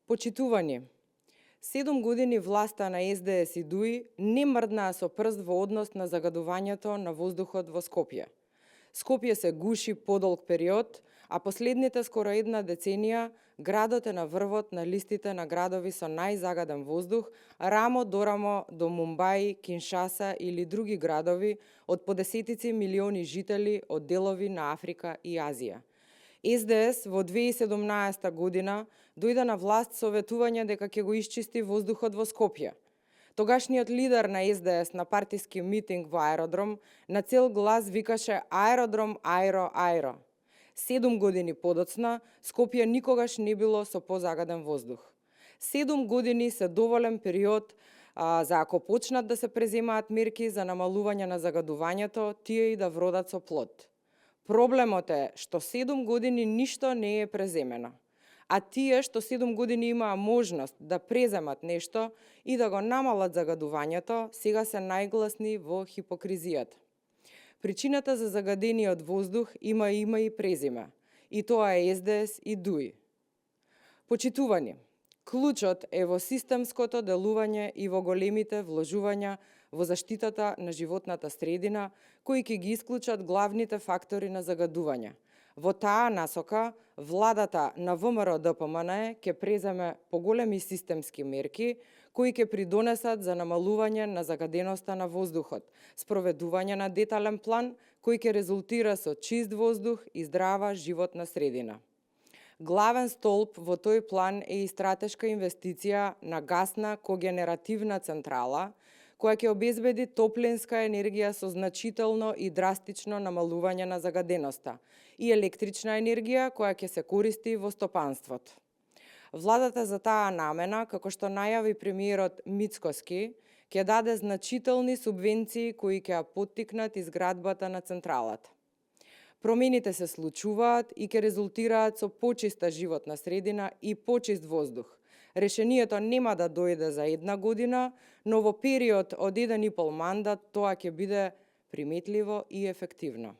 Почитувани, 7 години власта на СДС и ДУИ не мрднаа со прст во однос на загадувањето на воздухот во Скопје. Скопје се гуши подолг период, а последните скоро една деценија градот е на врвот на листите на градови со најзагаден воздух, рамо до рамо до Мумбаи, Киншаса или други градови од по десетици милиони жители од делови на Африка и Азија. СДС во 2017 година дојде на власт со ветување дека ќе го исчисти воздухот во Скопје. Тогашниот лидер на СДС на партиски митинг во аеродром на цел глас викаше аеродром, аеро, аеро. 7 години подоцна, Скопје никогаш не било со позагаден воздух. 7 години се доволен период за ако почнат да се преземаат мерки за намалување на загадувањето, тие и да вродат со плод. Проблемот е што 7 години ништо не е преземено. А тие што 7 години имаа можност да преземат нешто и да го намалат загадувањето, сега се најгласни во хипокризијата. Причината за загадениот воздух има име и презиме, и тоа е СДС и ДУИ. Почитувани, клучот е во системското делување и во големите вложувања во заштитата на животната средина, кои ќе ги исклучат главните фактори на загадување. Во таа насока, владата на ВМРО-ДПМН ќе преземе поголеми системски мерки, кои ќе придонесат за намалување на загаденоста на воздухот, спроведување на детален план, кој ќе резултира со чист воздух и здрава животна средина. Главен столб во тој план е и стратешка инвестиција на гасна когенеративна централа, која ќе обезбеди топлинска енергија со значително и драстично намалување на загаденоста и електрична енергија која ќе се користи во стопанството. Владата за таа намена, како што најави премиерот Мицкоски, ќе даде значителни субвенции кои ќе ја поттикнат изградбата на централата. Промените се случуваат и ќе резултираат со почиста животна средина и почист воздух. Решението нема да дојде за една година, но во период од 1,5 мандат тоа ќе биде приметливо и ефективно.